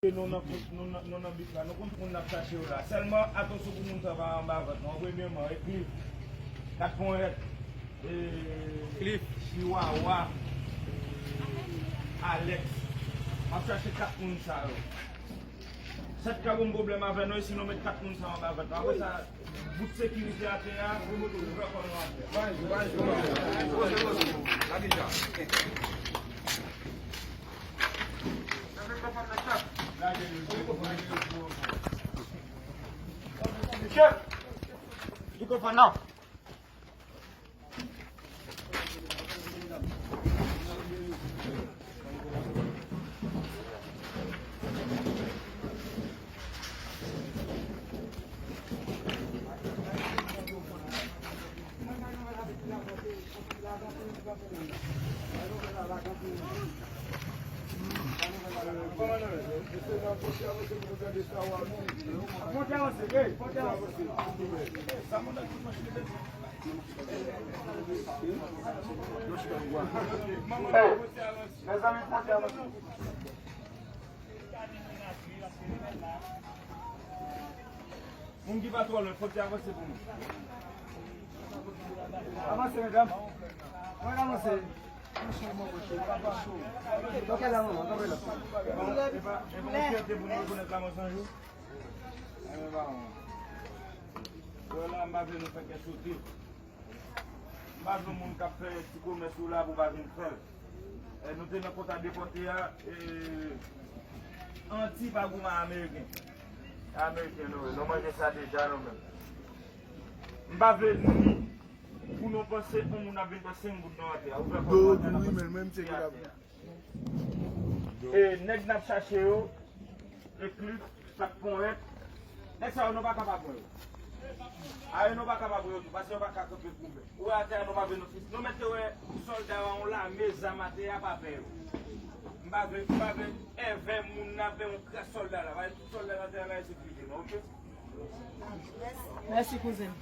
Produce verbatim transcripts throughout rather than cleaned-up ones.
Nou nan, nou nan, nou nan bif la, nou konn moun n ap chache yo la. Sèlman, atansyon pou moun sa pa anba vant non. Premyèman, Eclipse, Kat Ponyèt, e, Cliff, Chihuahua, e, Alex. M ap chache kat moun sa yo. Sèt ka bon pwoblèm avè nou, e si nou met kat moun sa anba vant nou. Apre sa, bout sekirite atè a, nou fè kò nou atè. Hey, mezanmi, fòk avanse. Moun ki pa twò lwen, fòk yo avanse pou nou. Avanse, medam. Mwen avanse. Mwen chè, mwen chè. Ok, la, manman, kanpe la. Epa, epa, yon fyète pou nou rekonèt la, mwen sanjou. Enben, ba, wè la, m pa vle nou fè kè sote. M pa vle moun k ap fè ti komès ou la pou pa vin fè l. E, nou te nan konta depòte a, e, Anti pa goumen a Ameriken. Ameriken nou ye, nou manje sa deja nou menm. M pa vle ni pou nou panse yon moun ap vin pran senk goud nan atè a. Ou fè kò nou atè a, nou pran senk goud nan atè a. E nèg n ap chache yo, Eclipse, Kat Ponyèt, nèg sa yo nou pa kapab pran yo. A yo nou pa kapab pran yo tou, paske yo pa ka kanpe goumen. Ou wè atè a nou pa vle nou fis. Nou mèt te wè sòlda yo, yon lame zam atè a pa pè yo. M pa vle, m pa vle èvè moun nan, men yon kras sòlda la. Paske tout sòlda nan atè a la, e sekirite nou, oke? Mèsi, kouzen.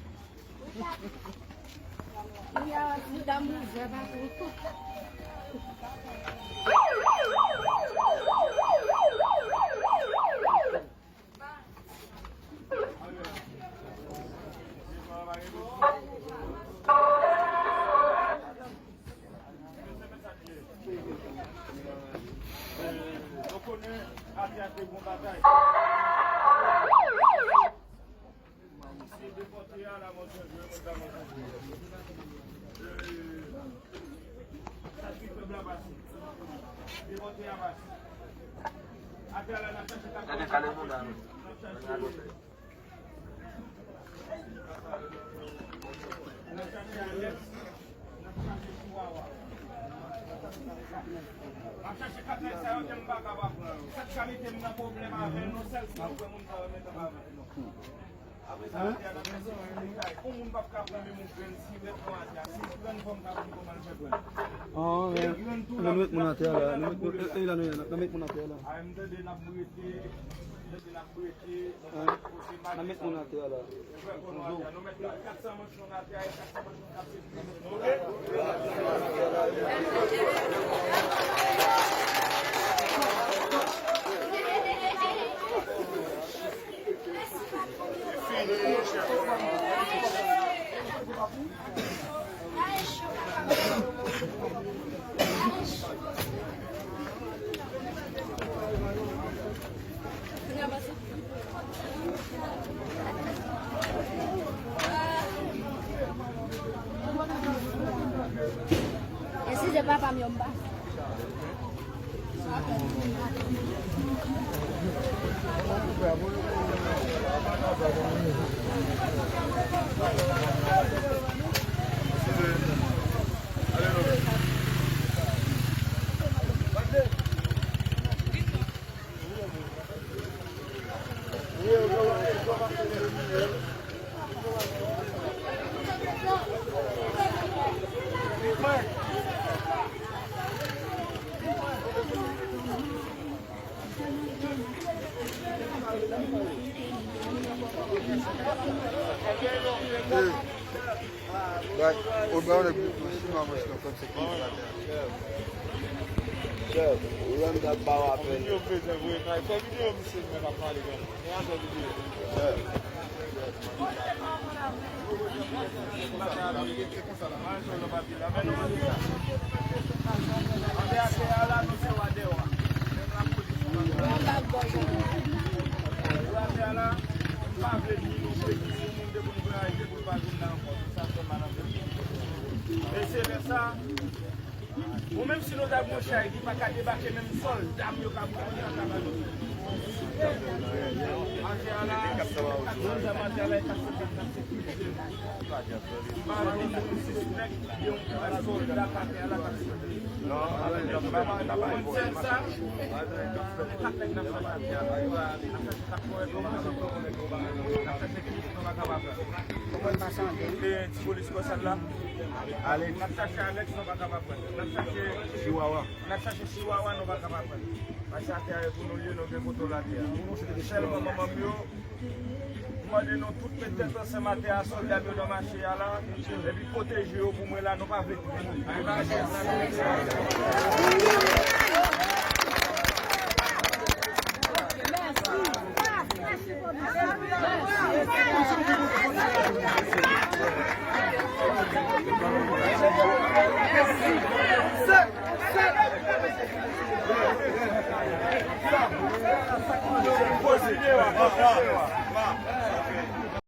Nou konnen atè a te gon batay. Se depòte a la mòzè jwe, mwen ta mòzè jwe. Sa ki fèb la pase. Depòte a pase. Atè a la n ap chache kat. Gade kale moun la. N ap chache yo. N ap chache Alex. N ap chache Chihuahua. M ap chache kat nèg sa yo ke m pa kapab pran yo. Sa k ka mete m nan pwoblèm avè nou, sèl si nou pran moun sa yo, mete m avè nou. Apre sa, atè a n ap fè sou yon moun k ap ka pran menm yon grenn, si mèt pran atè a, si grenn fò m ka konn kòman l fè pran. An, e, nou met moun atè a la, nou met, e, e, la, nou, nou met moun atè a la. A, m tande n ap brete, m tande n ap brete, nou met moun atè a la. Nou met kat san manch nou atè a, e kat san manch nou k ap fè. Eskize papa m yo, m pa. Bay, ou bay yon nèg yon siman manch nan kòm se ki atè a. Ou menm k ap ba w apèl. Yo bezwen voye kay. Fè videyo, misye, mwen ap pale, grann. Fè videyo. E se lè sa, ou menm si nou ta pran chay, li pa ka debake menm sòlda m yo ka pran, yo ka ba nou. Atè a la, zam atè a la, e ka sòti nan sekirite. M pa vle nou sispèk de yon sòlda k atè a la k ap sòti. Ou konprann sèn sa? Kat nèg n ap fè atè a la. N ap fè sekirite, nou pa kapab. E ti polis kò sal la. Ale. N ap chache Alex, nou pa kapab pran. N ap chache Chihuahua. N ap chache Chihuahua, nou pa kapab pran. Paske atè a e pou nou l ye, nou gen kontwòl atè a. Sèlman manman m yo, m mande nou tout met tèt ansanm atè a, sòlda m yo nan mache a la, epi pwoteje yo pou mwen la, nou pa vle.